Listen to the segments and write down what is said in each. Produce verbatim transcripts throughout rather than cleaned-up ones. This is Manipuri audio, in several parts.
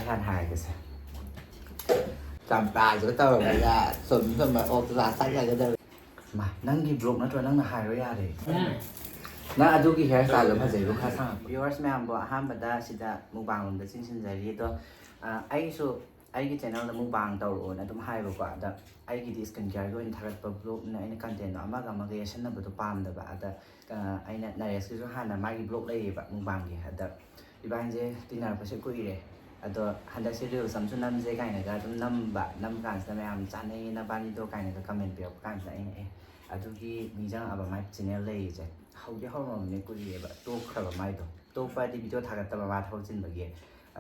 ꯍꯥꯟꯅ ꯍꯥꯏꯔꯒꯦꯁꯦ꯫ ꯆꯝꯄ꯭ꯔꯥꯁꯨ ꯇꯧꯔꯒ ꯁꯨꯝ ꯁꯨꯝ ꯑꯣꯛꯇꯣ ꯆꯥ ꯆꯥ ꯌꯥꯒꯗꯧꯔꯦ꯫ ꯃꯥ, ꯅꯪꯒꯤ ꯕ꯭ꯂꯣꯛ ꯅꯠꯇ꯭ꯔꯣ? ꯅꯪꯅ ꯍꯥꯏꯔꯣ ꯌꯥꯔꯦ꯫ ꯅꯪ ꯑꯗꯨꯒꯤ ꯍꯤꯌꯔ ꯁ꯭ꯇꯥꯏꯜꯗꯣ ꯐꯖꯩꯕꯣ, ꯈꯔ ꯁꯥꯡꯉꯛꯄ꯫ ꯚ꯭ꯌꯨꯋꯔꯁ ꯃꯌꯥꯝꯕꯨ ꯑꯍꯥꯟꯕꯗ ꯁꯤꯗ ꯃꯨꯛꯕꯥꯡ ꯔꯣꯝꯗ ꯆꯤꯟꯁꯤꯟꯖꯔꯤ꯫ ꯑꯗꯣ ꯑ, ꯑꯩꯁꯨ ꯑꯩꯒꯤ ꯆꯦꯅꯦꯜꯗ ꯃꯨꯛꯕꯥꯡ ꯇꯧꯔꯛꯑꯣꯅ ꯑꯗꯨꯝ ꯍꯥꯏꯕꯀꯣ꯫ ꯑꯗ ꯑꯩꯒꯤꯗꯤ ꯁ꯭ꯀꯤꯟ ꯀꯤꯌꯔꯒꯤ ꯑꯣꯏꯅ ꯊꯥꯒꯠꯄ ꯕ꯭ꯂꯣꯛꯅ ꯑꯩꯅ ꯀꯟꯇꯦꯟꯗꯣ ꯑꯃꯒ ꯑꯃꯒ ꯌꯦꯠꯁꯟꯅꯕꯗꯣ ꯄꯥꯝꯗꯕ꯫ ꯑꯗ ꯑ, ꯑꯩꯅ ꯅꯔꯦꯁꯀꯤꯁꯨ ꯍꯥꯟꯅ ꯃꯥꯒꯤ ꯕ꯭ꯂꯣꯛ ꯂꯩꯌꯦꯕ ꯃꯨꯛꯕꯥꯡꯒꯤ꯫ ꯑꯗ ꯏꯕꯥꯅꯤꯁꯦ ꯇꯤꯟꯅꯔꯛꯄꯁꯦ ꯀꯨꯏꯔꯦ꯫ ꯑꯗꯣ ꯍꯟꯗꯛꯁꯦ ꯔꯤꯜꯁ ꯑꯃꯁꯨ ꯅꯝꯁꯦ ꯀꯥꯏꯅꯒ ꯑꯗꯨꯝ ꯅꯝꯕ, ꯅꯝ ꯀꯥꯟꯁꯤꯗ ꯃꯌꯥꯝ ꯆꯥꯅꯩꯌꯦ ꯅꯕꯥꯅꯤꯗꯣ ꯀꯥꯏꯅꯒ ꯀꯃꯦꯟ ꯄꯤꯔꯛꯄ ꯀꯥꯟꯁꯤꯗ ꯑꯩꯅ, "ꯑꯦ, ꯑꯗꯨꯒꯤ ꯅꯤꯡꯁꯤꯡꯉꯛꯑꯕ ꯃꯥꯏ ꯆꯦꯅꯦꯜ ꯂꯩꯔꯤꯁꯦ꯫ ꯍꯧꯗꯤ ꯍꯧꯔꯝꯃꯕꯅꯦ, ꯀꯨꯏꯔꯦꯕ ꯇꯣꯛꯈ꯭ꯔꯕ ꯃꯥꯏꯗꯣ꯫ ꯇꯣꯛꯄ ꯍꯥꯏꯗꯤ ꯚꯤꯗꯤꯑꯣ ꯊꯥꯒꯠꯇꯕ ꯃꯥ ꯊꯕꯛ ꯆꯤꯟꯕꯒꯤ꯫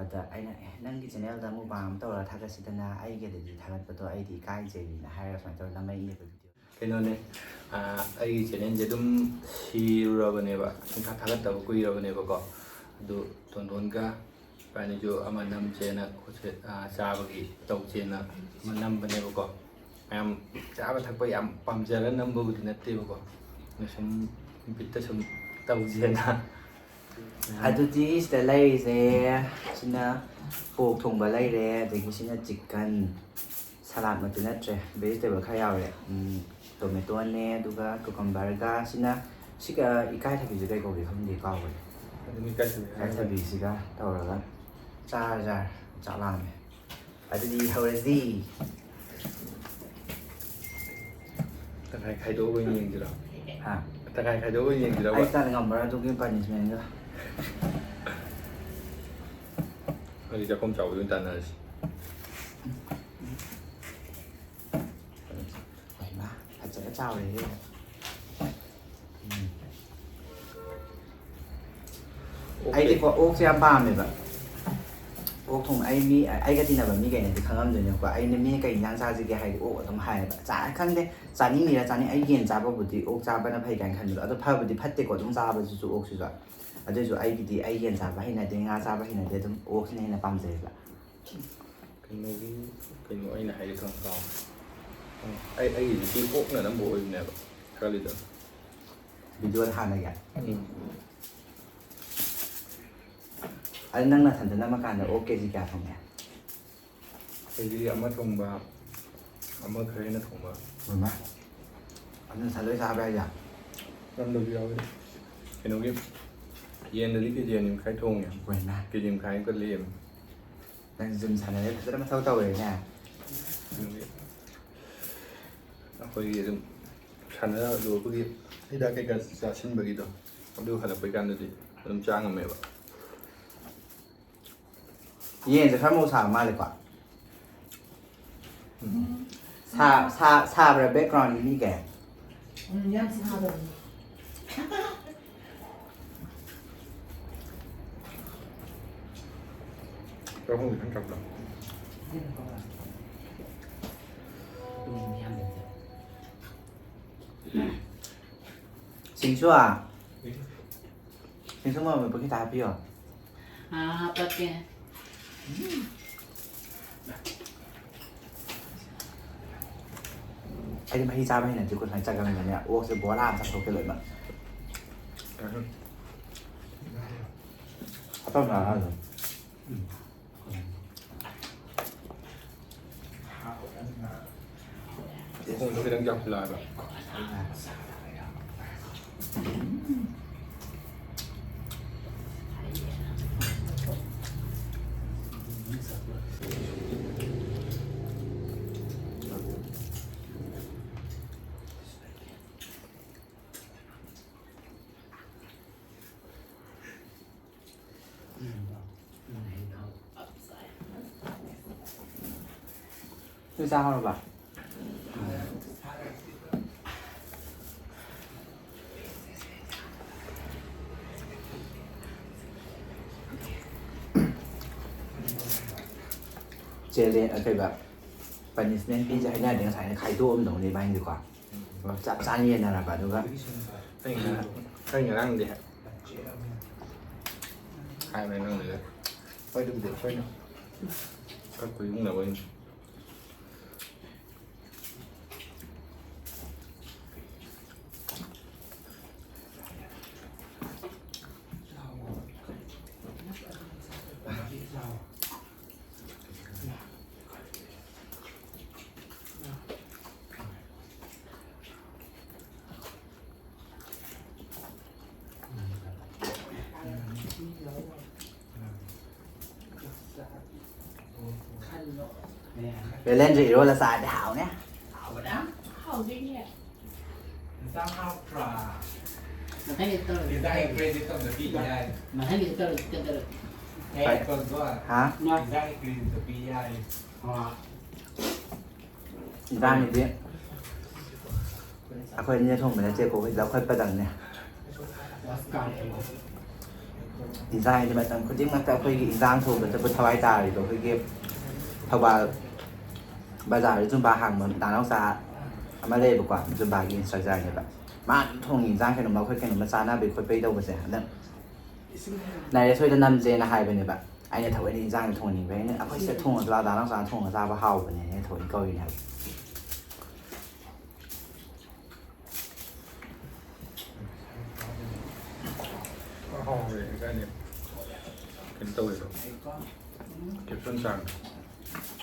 ꯑꯗ ꯑꯩꯅ, 'ꯑꯦ, ꯅꯪꯒꯤ ꯆꯦꯅꯦꯜꯗ ꯃꯨꯛꯕꯥꯡ ꯑꯃ ꯇꯧꯔꯒ ꯊꯥꯒꯠꯁꯤꯗꯅ, ꯑꯩꯒꯤꯗꯗꯤ ꯊꯥꯒꯠꯄꯗꯣ ꯑꯩꯗꯤ ꯏꯀꯥꯏꯖꯩꯅ' ꯍꯥꯏꯔꯒ ꯁꯨꯃꯥꯏꯅ ꯇꯧꯔꯒ ꯅꯝꯃꯛꯏꯅꯦꯕ ꯚꯤꯗꯤꯑꯣ꯫ ꯀꯩꯅꯣꯅꯦ, ꯑ, ꯑꯩꯒꯤ ꯆꯦꯅꯦꯜꯁꯦ ꯑꯗꯨꯝ ꯁꯤꯔꯨꯔꯕꯅꯦꯕ, ꯁꯨꯡꯊꯥ ꯊꯥꯒꯠꯇꯕ ꯀꯨꯏꯔꯕꯅꯦꯕꯀꯣ꯫ ꯑꯗꯨ ꯇꯣꯟꯗꯣꯟꯒ ꯏꯕꯥꯅꯤꯁꯨ ꯑꯃ ꯅꯝꯁꯦꯅ ꯈꯣꯠꯁꯦ, ꯑ, ꯆꯥꯕꯒꯤ ꯇꯧꯁꯦꯅ ꯑꯃ ꯅꯝꯕꯅꯦꯕꯀꯣ꯫ ꯃꯌꯥꯝ ꯆꯥꯕ ꯊꯛꯄ ꯌꯥꯝ ꯄꯥꯝꯖꯔ ꯅꯝꯕꯕꯨꯗꯤ ꯅꯠꯇꯦꯕꯀꯣ, ꯑꯗ ꯁꯨꯝ ꯕꯤꯠꯇ ꯁꯨꯝ ꯇꯧꯁꯦꯅ꯫ ꯑꯗꯨꯗꯤ ꯁꯤꯗ ꯂꯩꯔꯤꯁꯦ, ꯁꯤꯅ ꯄꯣꯛ ꯊꯣꯡꯕ ꯂꯩꯔꯦ, ꯑꯗꯒꯤ ꯁꯤꯅ ꯆꯤꯛꯀꯟ, ꯁꯂꯥꯗꯃꯛꯇꯤ ꯅꯠꯇ꯭ꯔꯦ, ꯚꯦꯖꯤꯇꯦꯕꯜ ꯈꯔ ꯌꯥꯎꯔꯦ꯫ ꯎꯝ, ꯇꯣꯃꯦꯇꯣꯅꯦ, ꯑꯗꯨꯒ ꯀꯨꯀꯝꯕꯔꯒ, ꯁꯤꯅ, ꯁꯤꯒ ꯏꯀꯥꯏꯊꯕꯤꯁꯦ ꯀꯩ ꯀꯧꯒꯦ ꯈꯪꯗꯦ, ꯀꯥꯎꯈ꯭ꯔꯦ꯫ ꯑꯗꯨꯝ ꯏꯀꯥꯏꯊꯕꯤ ꯍꯥꯏꯔꯒ꯫ ꯏꯀꯥꯏꯊꯕꯤꯁꯤꯒ ꯇꯧꯔꯒ ꯆꯥꯔ ꯆꯥꯔ ꯆꯥꯛ ꯂꯥꯝꯃꯦ꯫ ꯑꯗꯨꯗꯤ ꯍꯧꯔꯁꯤ꯫ ꯇꯪꯈꯥꯏ ꯈꯥꯏꯗꯣꯛꯑꯒ ꯑꯣꯏꯅ ꯌꯦꯡꯁꯤꯔꯣ? ꯍꯥ? ꯇꯪꯈꯥꯏ ꯈꯥꯏꯗꯣꯛꯑꯒ ꯑꯣꯏꯅ ꯌꯦꯡꯁꯤꯔꯕ? ꯑꯩ ꯆꯥꯛ ꯉꯝꯃꯔꯣꯏ ꯑꯗꯨꯒꯤ ꯄꯅꯤꯁꯃꯦꯟꯒ꯫ ꯑꯗꯨꯗꯤ ꯆꯥꯛꯈꯨꯝ ꯆꯥꯎꯕꯗ ꯑꯣꯏꯅ ꯇꯥꯟꯅꯔꯁꯤ꯫ ꯍꯩꯃꯥ, ꯐꯖꯅ ꯆꯥꯎꯔꯦꯍꯦ꯫ ꯎꯝ꯫ ꯑꯣꯛꯁꯦ ꯑꯩꯗꯤꯀꯣ ꯑꯣꯛꯁꯦ ꯌꯥꯝ ꯄꯥꯝꯃꯦꯕ꯫ ꯑꯣꯛ ꯊꯣꯡꯕ, ꯑꯩ ꯃꯤ, ꯑꯩꯒ ꯇꯤꯟꯅꯕ ꯃꯤꯈꯩꯅꯗꯤ ꯈꯪꯉꯝꯗꯣꯏꯅꯦꯀꯣ, ꯑꯩꯅ ꯃꯤꯅ "ꯀꯩ ꯏꯟꯖꯥꯡ ꯆꯥꯁꯤꯒꯦ?" ꯍꯥꯏꯗꯤ ꯑꯣꯛ ꯑꯗꯨꯝ ꯍꯥꯏꯌꯦꯕ꯫ ꯆꯥ-, ꯈꯪꯗꯦ, ꯆꯥꯅꯤꯡꯉꯤꯔꯥ ꯆꯥꯅꯤꯡ-, ꯑꯩ ꯌꯦꯟ ꯆꯥꯕꯕꯨꯗꯤ ꯑꯣꯛ ꯆꯥꯕꯅ ꯐꯩ ꯀꯥꯏꯅ ꯈꯟꯕꯗꯣ, ꯑꯗꯣ ꯐꯕꯨꯗꯤ ꯐꯠꯇꯦꯀꯣ ꯑꯗꯨꯝ ꯆꯥꯕꯁꯤꯁꯨ ꯑꯣꯛꯁꯤꯁꯨ꯫ ꯑꯗꯨꯏꯁꯨ ꯑꯩꯒꯤꯗꯤ ꯑꯩ ꯌꯦꯟ ꯆꯥꯕ ꯍꯩꯅꯗꯦ, ꯉꯥ ꯆꯥꯕ ꯍꯩꯅꯗꯦ, ꯑꯗꯨꯝ ꯑꯣꯛꯁꯤꯅ ꯍꯦꯟꯅ ꯄꯥꯝꯖꯩꯌꯦꯕ꯫ ꯀꯩꯅꯣꯒꯤ, ꯀꯩꯅꯣ ꯑꯩꯅ ꯍꯥꯏꯒꯦ ꯇꯧꯔꯝ ꯀꯥꯎꯔꯦ꯫ ꯑꯩ, ꯑꯩꯒꯤꯗꯨꯗꯤ ꯑꯣꯛꯅ ꯑꯅꯝꯕ ꯑꯣꯏꯕꯅꯦꯕ ꯊꯥꯒꯠꯂꯤꯗꯣ꯫ ꯚꯤꯗꯤꯑꯣꯗ ꯍꯥꯟꯅꯒꯤ? ꯎꯝ꯫ ꯑꯗꯨ ꯅꯪ ꯅꯊꯟꯗ ꯅꯝꯃꯀꯥꯟꯗ ꯑꯣꯛ ꯀꯦ ꯖꯤ ꯀꯌꯥ ꯊꯣꯡꯉꯦ? ꯀꯦ ꯖꯤ ꯑꯃ ꯊꯣꯡꯕ, ꯑꯃ ꯈꯔ ꯍꯦꯟꯅ ꯊꯣꯡꯕ꯫ ꯃꯃꯥ, ꯑꯗꯨ ꯅꯊꯟ ꯂꯣꯏ ꯆꯥꯕ ꯍꯥꯏꯁꯦ? ꯅꯝꯗꯕ ꯌꯥꯎꯋꯦ꯫ ꯀꯩꯅꯣꯒꯤ ꯌꯦꯟꯗꯗꯤ ꯀꯦ ꯖꯤ ꯑꯅꯤ ꯃꯈꯥꯏ ꯊꯣꯡꯉꯦ꯫ ꯍꯣꯏꯅ꯫ ꯀꯦ ꯖꯤ ꯃꯈꯥꯏ ꯑꯃꯨꯛꯀ ꯂꯦꯝꯃꯦ꯫ ꯅꯪ ꯖꯤꯝ ꯁꯥꯟꯅꯔꯦ, ꯐꯖꯅ ꯃꯊꯧ ꯇꯧꯔꯦꯅꯦ꯫ ꯑꯗꯨꯒꯤ ꯑꯩꯈꯣꯏꯒꯤ ꯑꯗꯨꯝ ꯁꯥꯟꯅꯔ ꯂꯣꯏꯕꯒꯤ ꯍꯤꯗꯥꯛ ꯀꯩꯀꯥ ꯆꯥꯁꯤꯟꯕꯒꯤꯗꯣ, ꯑꯗꯨ ꯍꯜꯂꯛꯄꯩ ꯀꯥꯟꯗꯗꯤ ꯑꯗꯨꯝ ꯆꯥ ꯉꯝꯃꯦꯕ꯫ ꯌꯦꯟꯁꯦ ꯈꯔ ꯃꯣꯔꯣꯛ ꯁꯥꯕ ꯃꯥꯜꯂꯦꯀꯣ? ꯁꯥ ꯁꯥ ꯁꯥꯕ꯭ꯔꯥ ꯕꯦꯛꯒ꯭ꯔꯥꯎꯟꯒꯤ ꯃꯤꯒꯩ? ꯎꯝ, ꯌꯥꯝ ꯁꯥꯗꯕꯅꯤ꯫ ꯆꯥꯛꯈꯨꯝ ꯈꯤꯇꯪ ꯆꯞꯄ꯭ꯔꯥ? ꯁꯤꯡꯁꯨ꯫ ꯁꯤꯡꯁꯨ ꯃꯃꯜ ꯄꯣꯠ ꯈꯤꯇ ꯍꯥꯞꯄꯤꯌꯣ꯫ ꯍꯥꯞꯄꯛꯀꯦ꯫ ꯑꯩꯗꯤ ꯃꯍꯤ ꯆꯥꯕ ꯍꯩꯅꯗꯦꯀꯣ, ꯁꯨꯃꯥꯏꯅ ꯆꯒꯪꯗꯅꯦ ꯑꯣꯛꯁꯦ ꯕꯣꯔꯥ ꯑꯃ ꯆꯥꯊꯣꯛꯀꯦ ꯂꯣꯏꯅꯃꯛ꯫ ꯍꯥꯞꯄꯝꯃꯣ ꯍꯥꯏꯔꯣ꯫ ꯈꯣꯡꯁꯨ ꯈꯤꯇꯪ ꯆꯥꯎꯁꯤꯜꯂꯛꯑꯕ꯫ ꯅꯣꯏ ꯆꯥ ꯍꯧꯔꯕ? ꯆꯦꯜꯂꯦ, ꯑ, ꯀꯩꯕ, ꯄꯅꯤꯁꯃꯦꯟ ꯄꯤꯁꯦ ꯍꯥꯏꯅꯔꯗꯤ ꯉꯁꯥꯏꯅ ꯈꯥꯏꯗꯣꯛꯑꯝꯗꯧꯅꯦ ꯏꯕꯥꯅꯤꯗꯤꯀꯣ꯫ ꯆꯞ ꯆꯥꯅ ꯌꯦꯟꯅꯔꯕ, ꯑꯗꯨꯒ ꯑꯩ ꯉꯔꯥꯡ ꯑꯩ ꯉꯔꯥꯡꯗꯤ ꯍꯥꯏꯕꯅꯦ ꯅꯪꯗꯨꯗ꯫ ꯍꯣꯏ, ꯑꯗꯨꯕꯨꯗꯤ ꯑꯩꯈꯣꯏꯅ ꯈꯔ ꯈꯨꯌꯨꯡꯅꯕ ꯑꯣꯏꯅ꯫ ꯕꯦꯂꯦꯟꯗ꯭ꯔꯤ ꯏꯔꯣꯜꯂ ꯆꯥꯔꯗꯤ ꯍꯥꯎꯅꯦ꯫ ꯍꯥꯎꯕꯅ꯫ ꯍꯥꯎꯗꯣꯏꯅꯦ꯫ ꯏꯟꯁꯥꯡ ꯍꯥꯎꯇ꯭ꯔꯥ? ꯃꯊꯪꯒꯤ ꯇꯧꯔꯒꯦ꯫ ꯏꯟꯁꯥꯡꯒꯤ ꯀ꯭ꯔꯦꯗꯤꯠ ꯑꯃꯗ ꯄꯤꯕ ꯌꯥꯏ꯫ ꯃꯊꯪꯒꯤ ꯇꯧꯔꯒꯦ ꯀꯩꯗꯧꯔꯒꯦ꯫ ꯑꯦ, ꯀꯣꯟꯗꯣ꯫ ꯍꯥ? ꯏꯟꯁꯥꯡꯒꯤ ꯀ꯭ꯔꯦꯗꯤꯠꯇꯣ ꯄꯤ ꯌꯥꯏ꯫ ꯑꯥ꯫ ꯏꯟꯁꯥꯡꯒꯤꯗꯤ ꯑꯩꯈꯣꯏ ꯑꯅꯤꯅ ꯊꯣꯡꯕ ꯅꯠꯇꯦꯀꯣ, ꯑꯩꯈꯣꯏ ꯂꯧꯈꯠꯄꯗꯪꯅꯦ꯫ ꯑꯁ ꯀꯥꯡ ꯊꯣꯡꯕ꯫ ꯏꯟꯁꯥꯡꯒꯤꯗꯤ ꯃꯇꯝ ꯈꯨꯗꯤꯡꯃꯛꯇ ꯑꯩꯈꯣꯏꯒꯤ ꯏꯟꯁꯥꯡ ꯊꯣꯡꯕ ꯆꯠꯄ ꯊꯋꯥꯏ ꯇꯥꯔꯤꯗꯣ ꯑꯩꯈꯣꯏꯒꯤ ꯊꯧꯕꯥꯜ ꯕꯖꯥꯔꯗ ꯖꯨꯝꯕꯥ ꯍꯥꯡꯕ ꯗꯥ ꯅꯥꯎꯆꯥ ꯑꯃ ꯂꯩꯌꯦꯕꯀꯣ, ꯖꯨꯝꯕꯥꯒꯤ ꯏꯟꯁꯇ꯭ꯔꯛꯇꯔꯅꯦꯕ꯫ ꯃꯥ ꯑꯗꯨꯝ ꯊꯣꯡꯉꯤ ꯏꯟꯁꯥꯡ ꯀꯩꯅꯣꯝꯃ ꯑꯩꯈꯣꯏ ꯀꯩꯅꯣꯝꯃ ꯆꯥꯅꯕꯒꯤ ꯈꯣꯠꯄꯒꯤ ꯇꯧꯕꯁꯦ꯫ ꯑꯗ ꯅꯥꯏꯔꯦꯁ ꯍꯣꯏꯗ ꯅꯝꯁꯦꯅ ꯍꯥꯏꯕꯅꯦꯕ꯫ ꯑꯩꯅ ꯊꯑꯣꯏꯅ ꯏꯟꯁꯥꯡꯗꯣ ꯊꯣꯡꯍꯟꯅꯤꯡꯕ꯫ ꯑꯩꯅ ꯑꯩꯈꯣꯏ ꯁꯤꯗ ꯊꯣꯡꯉꯁꯨ ꯂꯥꯎ, ꯗꯥ ꯅꯥꯎꯆꯥꯅ ꯊꯣꯡꯉꯒ ꯆꯥꯕ ꯍꯥꯎꯕꯅꯦꯅ ꯑꯩꯅ ꯊꯑꯣꯏꯅ ꯀꯧꯔꯤꯅꯦ ꯍꯥꯏꯕ꯫ ꯍꯥꯎꯋꯦ ꯀꯥꯏꯗꯤ ꯀꯩꯅꯣ ꯇꯧꯋꯦꯕ꯫ ꯀꯦꯞꯁꯟ ꯆꯥꯡ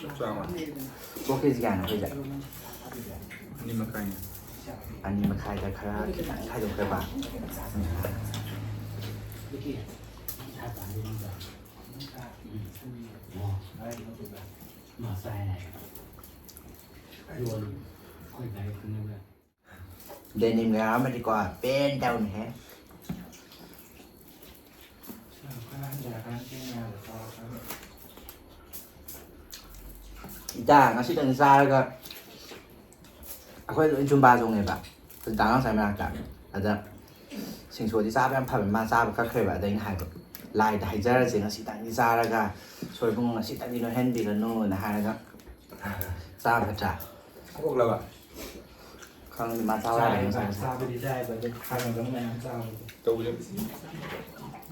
ꯆꯞ ꯆꯥꯕ꯫ ꯄꯣꯛ ꯀꯦꯖꯤ ꯀꯌꯥꯅꯣ ꯑꯩꯈꯣꯏꯁꯦ? ꯑꯅꯤ ꯃꯈꯥꯏꯅꯤ꯫ ꯑꯅꯤ ꯃꯈꯥꯏꯗ ꯈꯔ ꯈꯤꯇꯪ ꯈꯥꯏꯗꯣꯛꯈ꯭ꯔꯦꯕ꯫ ꯗꯦꯅꯤꯝꯒ ꯌꯥꯎꯔꯝꯃꯗꯤꯀꯣ ꯄꯦꯟ ꯇꯧꯅꯤꯍꯦ꯫ ꯏꯇꯥ ꯉꯁꯤꯇꯪ ꯆꯥꯔꯒ ꯑꯩꯈꯣꯏ ꯂꯣꯏ ꯖꯨꯝꯕꯥ ꯆꯣꯡꯉꯦꯕ ꯍꯧꯖꯤꯛ ꯗꯥ ꯉꯁꯥꯏ ꯃꯅꯥꯛꯇ꯫ ꯑꯗ ꯁꯤꯡꯁꯣꯗꯤ ꯆꯥꯕ ꯌꯥꯝ ꯐꯕꯅꯤ, ꯃꯥ ꯆꯥꯕ ꯀꯛꯈ꯭ꯔꯦꯕ꯫ ꯑꯗ ꯑꯩꯅ ꯍꯥꯏꯕ, "ꯂꯥꯏꯗ ꯍꯥꯏꯖꯔꯁꯦ ꯉꯁꯤꯇꯪꯗꯤ ꯆꯥꯔꯒ ꯁꯣꯏꯕꯨꯝ ꯉꯁꯤꯇꯪꯗꯤ ꯅꯣꯏꯍꯟꯕꯤꯒꯅꯨꯅ" ꯍꯥꯏꯔꯒ ꯆꯥꯒꯗ꯭ꯔꯥ? ꯀꯣꯛꯂꯕ? ꯈꯪꯗꯦ, ꯃꯥ ꯆꯥꯎ ꯌꯥꯗꯦ ꯉꯁꯥꯏ꯫ ꯆꯥꯕꯗꯤ ꯆꯥꯏꯕ ꯑꯗꯨ ꯈꯥꯡꯉꯒ ꯃꯌꯥꯝ ꯆꯥꯕꯗꯣ꯫ ꯇꯧꯕꯁꯦ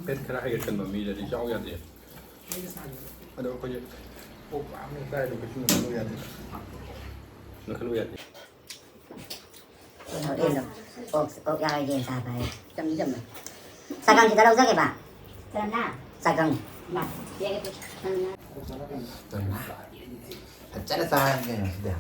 ꯐꯦꯠ ꯈꯔ ꯍꯦꯟꯒꯠꯀꯟꯕ ꯃꯤꯗꯗꯤ ꯆꯥꯎ ꯌꯥꯗꯦ꯫ ꯑꯗꯣ ꯑꯩꯈꯣꯏꯁꯦ ꯑꯣꯛ ꯃꯌꯥꯝ ꯆꯥꯏꯗꯣ ꯀꯩꯁꯨ ꯅꯣꯏꯈꯠꯂꯨ ꯌꯥꯗꯦ꯫ ꯅꯣꯏꯈꯠꯂꯨ ꯌꯥꯗꯦ꯫ ꯀꯩꯅꯣ ꯌꯦꯟꯗꯣ ꯑꯣꯛ ꯑꯣꯛ ꯌꯥꯎꯔ ꯌꯦꯟ ꯆꯥꯕ ꯍꯥꯏ꯫ ꯆꯝꯗꯤ ꯆꯝꯃꯦ꯫ ꯆꯒꯪꯁꯤꯗ ꯂꯧꯖꯒꯦꯕ꯫ ꯆꯒꯪ꯫ ꯐꯖꯅ ꯆꯥꯔꯅꯤ ꯀꯩꯅꯣ ꯁꯤꯗꯤ꯫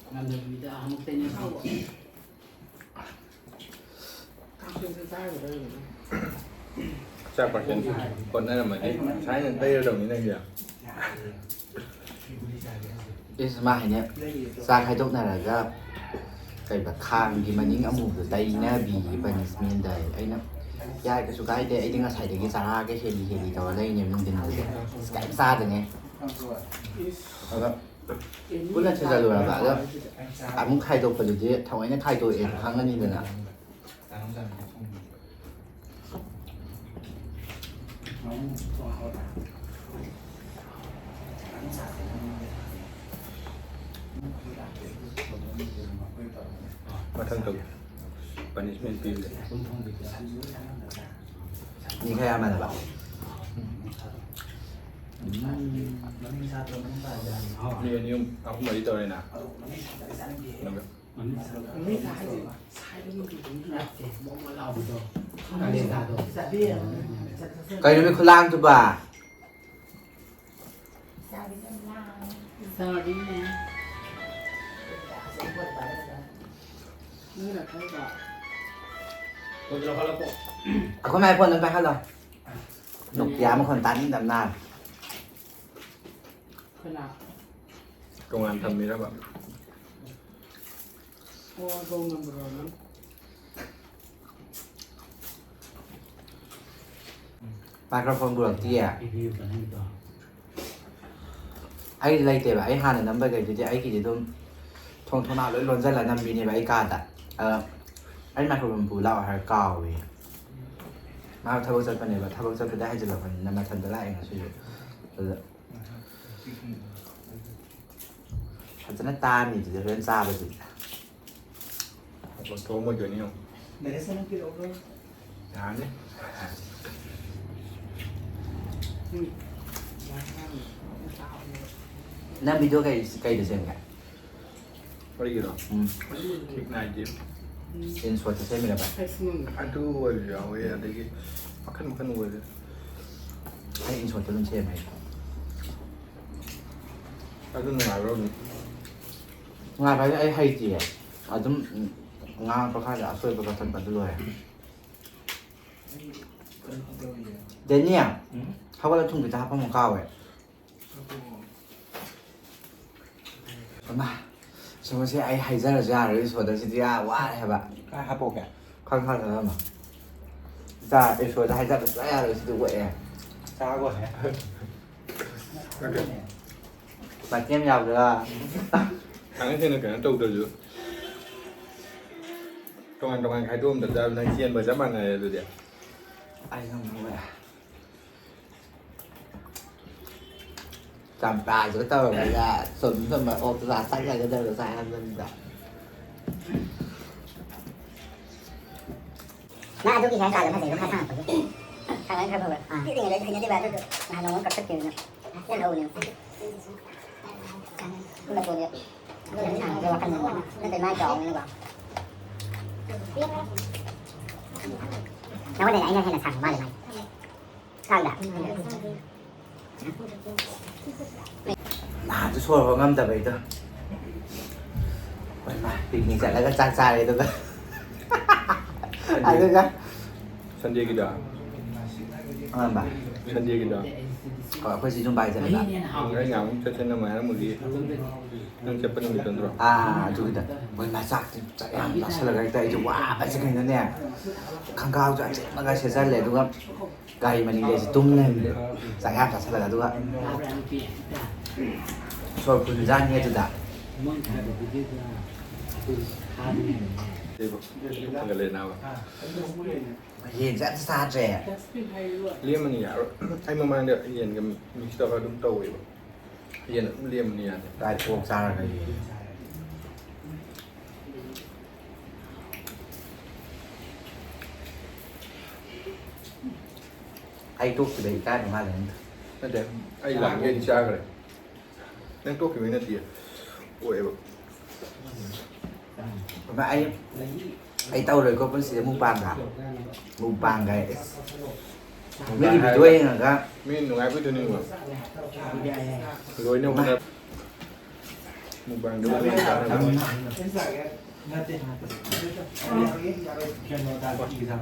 ꯉꯝꯗꯕꯤꯗ ꯑꯃꯨꯛꯇꯅꯦ꯫ ꯆꯥꯛ ꯄꯥꯔꯁꯦꯟ ꯍꯣꯠꯅꯔꯝꯃꯗꯤ ꯉꯁꯥꯏꯅ ꯇꯩꯔꯗꯧꯅꯤ ꯅꯪꯗꯤ꯫ ꯏꯁ, ꯃꯥ ꯍꯥꯏꯅꯦ, ꯆꯥꯛ ꯍꯥꯏꯗꯣꯛꯅꯔꯒ ꯀꯩꯕ, ꯈꯥꯡꯒꯤ ꯃꯅꯤꯡ ꯑꯃꯨꯕꯗꯣ ꯇꯩꯅꯕꯤꯒꯤ ꯄꯅꯤꯁꯃꯦꯟꯗ꯫ ꯑꯩꯅ, "ꯌꯥꯏ, ꯀꯩꯁꯨ ꯀꯥꯏꯗꯦ, ꯑꯩꯗꯤ ꯉꯁꯥꯏꯗꯒꯤ ꯆꯔꯥꯒ ꯍꯦꯜꯂꯤ ꯍꯦꯜꯂꯤ ꯇꯧꯔ ꯂꯩꯅꯦꯕ ꯅꯨꯡꯊꯤꯟꯗꯁꯨ, ꯑꯁ, ꯀꯩꯝ ꯆꯥꯗꯉꯩ꯫ ꯑꯗ ꯄꯨꯟꯅ ꯊꯤꯖꯜꯂꯨꯔꯕ, ꯑꯗ ꯑꯃꯨꯛ ꯈꯥꯏꯗꯣꯛꯄꯗꯨꯗꯤ ꯊꯑꯣꯏꯅ ꯈꯥꯏꯗꯣꯛꯑꯦ ꯈꯪꯉꯅꯤꯗꯅ꯫ ꯃꯊꯪ ꯇꯧ꯫ ꯄꯅꯤꯁꯃꯦꯟ ꯄꯤꯕꯗ꯫ ꯃꯤ ꯈꯔ ꯌꯥꯝꯃꯟꯅꯕ꯫ ꯃꯤ ꯑꯅꯤ ꯑꯍꯨꯝ, ꯑꯍꯨꯝ ꯃꯔꯤ ꯇꯧꯔꯦꯅ꯫ ꯑꯗꯨꯒ ꯀꯩꯅꯣ ꯃꯤ ꯈꯨꯂꯥꯡꯗꯨꯕ? ꯑꯩꯈꯣꯏ ꯃꯥꯏ ꯐꯣꯟ ꯑꯝꯇ ꯄꯥꯏꯍꯜꯂꯣ꯫ ꯅꯣꯀꯤꯌꯥ ꯃꯈꯣꯟ ꯇꯥꯅꯤꯡꯗꯕꯅ꯫ ꯇꯣꯉꯥꯟ ꯊꯝꯃꯤꯔꯕ? ꯃꯥꯏꯀ꯭ꯔꯣꯐꯣꯟ ꯄꯨꯔꯛꯇꯤꯌꯦ꯫ ꯑꯩ ꯂꯩꯇꯦꯕ꯫ ꯑꯩ ꯍꯥꯟꯅ ꯅꯝꯕꯈꯩꯗꯨꯗꯤ ꯑꯩꯒꯤꯗꯤ ꯑꯗꯨꯝ ꯊꯣꯡ ꯊꯣꯡꯅꯥꯎ ꯂꯣꯏ ꯂꯣꯟꯁꯤꯜꯂ ꯅꯝꯕꯤꯅꯦꯕ ꯑꯩ ꯀꯥꯗ꯫ ꯑꯗ ꯑꯩ ꯃꯥꯏꯀ꯭ꯔꯣꯐꯣꯟ ꯄꯨ ꯂꯥꯛꯑꯣ ꯍꯥꯏꯔ ꯀꯥꯎꯋꯦ꯫ ꯃꯥ ꯊꯕꯛ ꯆꯠꯄꯅꯦꯕ꯫ ꯊꯕꯛ ꯆꯠꯄꯗ ꯍꯥꯏꯖꯤꯜꯂꯛꯄꯅꯤꯅ ꯃꯊꯟꯇ ꯂꯥꯛꯑꯦ ꯉꯁꯤꯁꯨ꯫ ꯑꯗꯨꯗ ꯐꯖꯅ ꯇꯥꯅꯤ ꯑꯗꯨꯗ ꯍꯣꯔꯦꯟ ꯆꯥꯕꯗꯨꯗꯤ꯫ ꯃꯈꯣꯟ ꯊꯣꯛꯑꯝꯃꯣꯏꯗꯣꯏꯅꯤ ꯌꯦꯡꯉꯣ꯫ ꯌꯥꯔꯅꯤ꯫ ꯅꯪ ꯚꯤꯗꯤꯑꯣ ꯀꯩ, ꯀꯩꯗ ꯁꯦꯝꯒꯦ? ꯑꯩꯒꯤꯔꯣ? ꯎꯝ꯫ ꯊꯤꯛ ꯅꯥꯏꯟꯇꯤ꯫ ꯏꯟꯁꯣꯠꯇ ꯁꯦꯝꯃꯤꯔꯕ? ꯑꯗꯨ ꯑꯣꯏꯕꯁꯨ ꯌꯥꯎꯋꯦ, ꯑꯗꯒꯤ ꯃꯈꯟ ꯃꯈꯟ ꯑꯣꯏꯔꯦ꯫ ꯑꯩ ꯏꯟꯁꯣꯠꯇ ꯑꯗꯨꯝ ꯁꯦꯝꯃꯦ ꯑꯩ꯫ ꯑꯗꯨ ꯅꯨꯡꯉꯥꯏꯕ꯭ꯔꯣ ꯑꯗꯨꯝ? ꯅꯨꯡꯉꯥꯏꯕ ꯍꯥꯏꯁꯦ ꯑꯩ ꯍꯩꯇꯤꯌꯦ꯫ ꯑꯗꯨꯝ, ꯎꯝ, ꯉꯥꯡꯉꯛꯄ ꯈꯔꯗ ꯑꯁꯣꯏꯕ ꯀꯛꯊꯠꯄ ꯑꯗꯨ ꯂꯣꯏꯔꯦ꯫ ꯗꯦꯅꯤ, ꯎꯝ? ꯍꯧꯒꯠꯂ ꯊꯨꯝ ꯈꯤꯇ ꯍꯥꯞꯄꯝꯃꯨ ꯀꯥꯎꯋꯦ꯫ ꯑꯃ, ꯁꯨꯝꯕꯁꯦ ꯑꯩ ꯍꯥꯏꯖꯔꯁꯨ ꯌꯥꯔꯣꯏ, ꯏꯁꯣꯔꯗ ꯁꯤꯗꯤ ꯌꯥꯝ ꯋꯥꯔꯦ ꯍꯥꯏꯕ꯫ ꯀꯥꯏ ꯍꯥꯞꯄꯛꯑꯣꯒꯦ? ꯈꯪ ꯈꯪ ꯈꯪ ꯑꯃ꯫ ꯏꯆꯥ, ꯏꯁꯣꯔꯗ ꯍꯥꯏꯖꯔꯁꯨ ꯌꯥꯔꯣꯏ, ꯁꯤꯗꯤ ꯑꯣꯛꯑꯦ꯫ ꯆꯥꯈꯣꯍꯦ꯫ ꯃꯇꯦꯝ ꯌꯥꯎꯗ꯭ꯔꯥ? ꯊꯥꯡꯒꯩ ꯁꯦꯡꯅ ꯀꯩꯅꯣ ꯇꯧꯗ꯭ꯔꯁꯨ ꯇꯣꯉꯥꯟ ꯇꯣꯉꯥꯟ ꯈꯥꯏꯗꯣꯛꯑꯝꯗ ꯆꯥꯕ ꯅꯪ ꯆꯦꯟꯕ ꯆꯞ ꯃꯥꯟꯅꯔꯦ ꯑꯗꯨꯗꯤ꯫ ꯑꯩ ꯉꯝꯃꯔꯣꯏ꯫ ꯆꯝꯄ꯭ꯔꯥꯁꯨ ꯇꯧꯔꯝꯃꯒ ꯆꯨꯝ ꯆꯨꯝꯕ ꯑꯣꯛꯁꯥ ꯆꯥꯖꯒꯗꯕꯗꯣ ꯆꯥꯔꯝꯗꯕꯤꯗ꯫ ꯅꯪ ꯑꯗꯨꯒꯤ ꯍꯤꯌꯥꯔ ꯁ꯭ꯇꯥꯏꯜꯗꯣ ꯐꯖꯩꯗꯣ ꯈꯔ ꯁꯥꯡꯉꯛꯄꯒꯤ꯫ ꯁꯥꯡꯉꯛꯑꯗꯤ ꯈꯔ ꯐꯕ꯭ꯔꯥ? ꯑꯥ꯫ ꯄꯤꯛꯂꯤꯉꯩꯗꯗꯤ ꯍꯩꯅꯗꯦꯕ ꯑꯗꯨꯗꯣ꯫ ꯅꯍꯥꯟ ꯅꯣꯡꯃ ꯀꯛꯊꯠꯈꯤꯕꯅ꯫ ꯌꯥꯝ ꯍꯧꯕꯅꯦ꯫ ꯑꯗꯨꯅ ꯇꯣꯟꯁꯦ꯫ ꯑꯗꯨꯅ ꯁꯥꯡꯕꯁꯦ ꯋꯥꯈꯜ ꯅꯨꯡꯉꯥꯏ꯫ ꯅꯠꯇ꯭ꯔꯗꯤ ꯃꯥꯏ ꯆꯥꯎꯕꯅꯤꯅꯀꯣ꯫ ꯅꯉꯣꯟꯗꯒꯤ ꯑꯩꯅ ꯍꯦꯟꯅ ꯁꯥꯡꯕ ꯃꯥꯜꯂꯦ ꯃꯥꯏ꯫ ꯈꯪꯕ꯭ꯔꯥ? ꯅꯍꯥꯟꯁꯨ ꯁꯣꯔ ꯍꯣꯟ ꯉꯝꯗꯕꯩꯗꯣ꯫ ꯍꯣꯏ, ꯃꯥ ꯄꯤꯛꯅꯤꯛ ꯆꯠꯂꯒ ꯆꯥꯛ ꯆꯥꯔꯦ ꯑꯗꯨꯒ꯫ ꯑꯗꯨꯒ ꯁꯟꯗꯦꯒꯤꯗꯣ? ꯑꯉꯝꯕ꯫ ꯁꯟꯗꯦꯒꯤꯗꯣ? ꯍꯣꯏ, ꯑꯩꯈꯣꯏ ꯁꯤ ꯖꯨꯝꯕꯥꯒꯤ ꯆꯠꯂꯦꯕ꯫ ꯑꯩꯅ ꯑꯃꯨꯛ ꯆꯠꯁꯦꯅ ꯑꯃꯨꯛ ꯍꯥꯏꯔꯝꯕꯒꯤ ꯅꯪ ꯆꯠꯄ ꯅꯨꯃꯤꯠꯇꯣ ꯅꯠꯇ꯭ꯔꯣ? ꯑꯥ, ꯑꯗꯨꯒꯤꯗ꯫ ꯃꯣꯏ ꯃꯆꯥꯛꯇꯤ ꯆꯥꯛ ꯌꯥꯝ ꯆꯥꯁꯤꯜꯂꯒ ꯍꯦꯛꯇ ꯑꯩꯁꯦ ꯋꯥꯕꯁꯤꯗ ꯑꯩꯅꯅꯦ, ꯈꯪꯒꯥꯎꯁꯨ ꯑꯆꯤꯟꯕꯒ ꯁꯦꯠꯆꯜꯂꯦ, ꯑꯗꯨꯒ ꯒꯥꯔꯤ ꯃꯅꯤꯡꯗ ꯑꯩꯁꯦ ꯇꯨꯝ ꯂꯩꯔꯝꯃꯦ꯫ ꯆꯥꯛ ꯌꯥꯝ ꯆꯥꯁꯤꯜꯂꯒ, ꯑꯗꯨꯒ ꯁꯣꯔ ꯐꯨꯟꯖꯥꯅꯤ ꯑꯗꯨꯗ꯫ ꯀꯩꯕ? ꯐꯒꯠꯂꯦ ꯅꯥꯕ꯫ ꯌꯦꯟꯁꯦ ꯑꯝꯇ ꯆꯥꯗ꯭ꯔꯦ꯫ ꯂꯦꯝꯃꯅꯤ ꯌꯥꯔꯣꯏ꯫ ꯑꯩ ꯃꯃꯥꯡꯗ ꯌꯦꯟꯒ ꯃꯤꯛꯁ ꯇꯧꯔꯒ ꯑꯗꯨꯝ ꯇꯧꯋꯦꯕ꯫ ꯌꯦꯟ ꯑꯗꯨꯝ ꯂꯦꯝꯃꯅꯤ ꯌꯥꯗꯦ꯫ ꯀꯥꯏ ꯄꯣꯛ ꯆꯥꯔꯒ ꯌꯦꯟ꯫ ꯑꯩ ꯇꯣꯛꯈꯤꯕ ꯏꯀꯥꯏꯕ ꯃꯥꯜꯂꯦ ꯅꯪꯗꯣ꯫ ꯅꯠꯇꯦ, ꯑꯩ ꯂꯥꯛꯑꯒ ꯑꯩꯗꯤ ꯆꯥꯈ꯭ꯔꯦ꯫ ꯅꯪ ꯇꯣꯛꯈꯤꯕꯩ ꯅꯠꯇꯦ, ꯄꯣꯛꯑꯦꯕ꯫ ꯑꯩ, ꯑꯩ ꯇꯧꯔꯣꯏꯀꯣ ꯄꯨꯟꯁꯤꯗ ꯃꯨꯛꯕꯥꯡꯒ꯫ ꯃꯨꯛꯕꯥꯡꯒ, ꯏꯁ꯫ ꯃꯤꯒꯤ ꯚꯤꯗꯤꯑꯣ ꯌꯦꯡꯉꯒ꯫ ꯃꯤ ꯅꯨꯡꯉꯥꯏꯕꯩꯗꯨꯅꯤꯕ꯫ ꯂꯣꯏꯅ ꯍꯣꯠꯅ-, ꯃꯨꯛꯕꯥꯡꯗ ꯂꯣꯏꯅ ꯆꯥꯅꯕ꯫ ꯅꯠꯇꯦ꯫ ꯀꯩꯅꯣ ꯇꯥꯛꯄ exam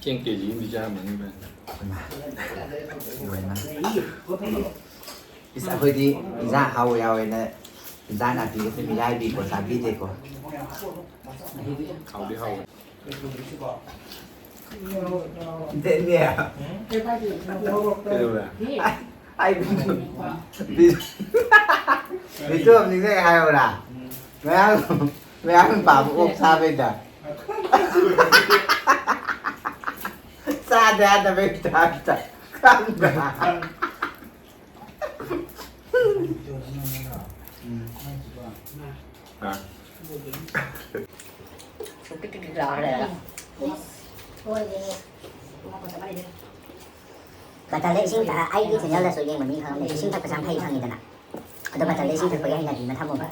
ꯆꯦꯡ ꯀꯦ ꯖꯤ ꯑꯃꯗꯤ ꯆꯥꯔꯝꯃꯅꯤ ꯚꯥꯏ꯫ ꯏꯃꯥ꯫ ꯂꯣꯏꯅ꯫ ꯏꯁ, ꯑꯩꯈꯣꯏꯗꯤ ꯏꯟꯖꯥꯡ ꯑꯍꯥꯎꯕ ꯌꯥꯎꯋꯦꯅ ꯏꯟꯖꯥꯡ ꯅꯥꯄꯤꯒꯁꯦ ꯃꯤꯔꯥꯏꯕꯤꯀꯣ, ꯆꯥꯕꯤꯗꯦꯀꯣ꯫ ꯍꯥꯎꯗꯤ ꯍꯥꯎꯋꯦ꯫ ꯗꯦꯅꯦ꯫ ꯀꯩꯗꯧꯔꯦ? ꯑꯩ, ꯑꯩ video ꯑꯃ ꯅꯤꯡꯁꯤꯡꯉꯦ ꯍꯥꯏꯔꯛꯎꯔꯥ? ꯃꯌꯥꯡ, ꯃꯌꯥꯡ ꯅꯨꯄꯥ ꯑꯃ ꯑꯣꯛ ꯆꯥꯕꯩꯗ꯫ ꯆꯥꯗ ꯌꯥꯗꯕꯩ type ꯇ꯫ ꯈꯪꯕ꯭ꯔꯥ? ꯎꯝ꯫ ꯍꯥ? ꯕꯇꯜꯗ ꯏꯁꯤꯡ ꯊꯛ-, ꯑꯩꯒꯤ channel ꯗꯁꯨ ꯌꯦꯡꯕ ꯃꯤ ꯈꯪꯉꯝꯅꯤ, ꯏꯁꯤꯡ ꯊꯛꯄꯁꯦ ꯌꯥꯝ ꯐꯩ ꯈꯪꯉꯤꯗꯅ꯫ ꯑꯗꯣ ꯕꯇꯜꯗ ꯏꯁꯤꯡ ꯊꯛꯄꯒꯤ ꯍꯩꯅꯕꯤ ꯑꯃ ꯊꯝꯃꯣꯕ꯫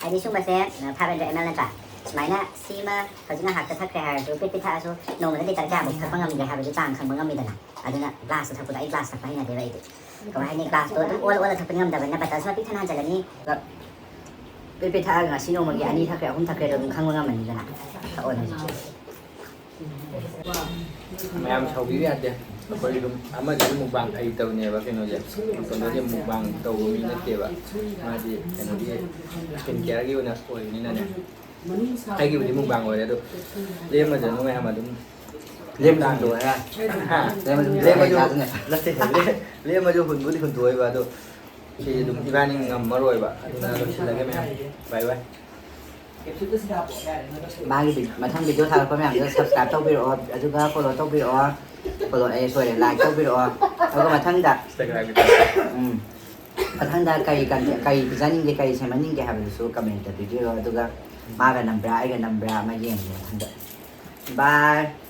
ꯍꯥꯏꯗꯤ ꯁꯤꯒꯨꯝꯕꯁꯦ, five hundred ml ꯅꯠꯇ꯭ꯔꯥ? ꯁꯨꯃꯥꯏꯅ ꯁꯤꯃ ꯍꯧꯖꯤꯛ ꯉꯥꯏꯍꯥꯛꯇ ꯊꯛꯈ꯭ꯔꯦ ꯍꯥꯏꯔꯁꯨ, ꯄꯤꯠ ꯄꯤꯠ ꯊꯛꯑꯁꯨ ꯅꯣꯡꯃꯗ litre ꯀꯌꯥꯃꯨꯛ ꯊꯛꯄ ꯉꯝꯒꯦ ꯍꯥꯏꯕꯗꯨ ꯆꯥꯡ ꯈꯪꯕ ꯉꯝꯃꯤꯗꯅ꯫ ꯑꯗꯨꯅ glass ꯇ ꯊꯛꯄꯗꯣ, ꯑꯩ glass ꯊꯛꯄ ꯍꯩꯅꯗꯦꯕ ꯑꯩꯗꯤ꯫ ꯀꯃꯥꯏ ꯍꯥꯏꯅꯤ? Glass ꯇꯣ ꯑꯗꯨꯝ ꯑꯣꯜꯂ ꯑꯣꯜꯂ ꯊꯛꯄꯗꯤ ꯉꯝꯗꯕꯅꯤꯅ, ꯕꯇꯜꯁꯤꯃ ꯄꯤꯛ ꯊꯟꯅ ꯍꯥꯟꯖꯜꯂꯅꯤ꯫ ꯑꯗꯨꯒ ꯄꯤꯠ ꯄꯤꯠ ꯊꯛꯑꯒ ꯉꯁꯤ ꯅꯣꯡꯃꯒꯤ ꯑꯅꯤ ꯊꯛꯈ꯭ꯔꯦ, ꯑꯍꯨꯝ ꯊꯛꯈ꯭ꯔꯦꯗꯣ ꯑꯗꯨꯝ ꯈꯪꯕ ꯉꯝꯃꯅꯤꯗꯅ꯫ ꯊꯛꯑꯣꯅꯦ ꯍꯧꯖꯤꯛ꯫ ꯃꯌꯥꯝ ꯁꯥꯎꯕꯤꯕ ꯌꯥꯗꯦ꯫ ꯑꯩꯈꯣꯏ ꯑꯗꯨꯝ ꯑꯃꯗꯤ mukbang ꯍꯩꯇꯕꯅꯦꯕ ꯀꯩꯅꯣꯁꯦ꯫ ꯀꯩꯅꯣꯁꯦ mukbang ꯇꯧꯕ ꯃꯤ ꯅꯠꯇꯦꯕ꯫ ꯃꯥꯗꯤ ꯀꯩꯅꯣꯒꯤ skin care ꯒꯤ ꯑꯣꯏꯅ ꯑꯣꯏꯕꯅꯤꯅꯅꯦ꯫ ꯑꯩꯒꯤꯕꯨꯗꯤ mukbang ꯑꯣꯏꯔꯦ ꯑꯗꯣ, ꯂꯦꯝꯃꯖꯅꯨ ꯃꯌꯥꯝ ꯑꯗꯨꯝ ꯂꯦꯝꯃꯖꯅꯨ ꯍꯥꯏꯔ꯫ ꯍꯥ? ꯂꯦꯝꯃꯖꯅꯨ ꯂꯦꯝꯃꯖꯨ ꯍꯥꯏꯔ ꯅꯠꯇꯦ, ꯂꯦꯝꯃꯖꯨ ꯍꯨꯟꯕꯨꯗꯤ ꯍꯨꯟꯗꯣꯛꯑꯣꯏꯕ ꯑꯗꯣ, ꯁꯤ ꯑꯗꯨꯝ ꯏꯕꯥꯅꯤ ꯉꯝꯃꯔꯣꯏꯕ꯫ ꯑꯗꯨꯅ ꯂꯣꯏꯁꯤꯜꯂꯒꯦ ꯃꯌꯥꯝ꯫ Bye bye꯫ ꯃꯥꯒꯤ ꯚꯤ-, ꯃꯊꯪ video ꯊꯥꯒꯠꯂꯛꯄ ꯃꯌꯥꯝꯗꯣ subscribe ꯇꯧꯕꯤꯔꯛꯑꯣ, ꯑꯗꯨꯒ follow ꯇꯧꯕꯤꯔꯛꯑꯣ꯫ Follow, ꯑꯦ, sorry, like ꯇꯧꯕꯤꯔꯛꯑꯣ꯫ ꯑꯗꯨꯒ ꯃꯊꯪꯗ, Instagram ꯒꯤ ꯎꯝ, ꯃꯊꯪꯗ ꯀꯔꯤ content, ꯀꯔꯤ ꯄꯤꯖꯅꯤꯡꯒꯦ, ꯀꯔꯤ ꯁꯦꯝꯍꯟꯅꯤꯡꯒꯦ ꯍꯥꯏꯕꯗꯨꯁꯨ comment ꯇ ꯄꯤꯕꯤꯔꯛꯑꯣ꯫ ꯑꯗꯨꯒ ꯃꯥꯒ ꯅꯝꯕ꯭ꯔꯥ, ꯑꯩꯒ ꯅꯝꯕ꯭ꯔꯥ ꯑꯃ ꯌꯦꯡꯒꯦ ꯃꯊꯪꯗ꯫ Bye꯫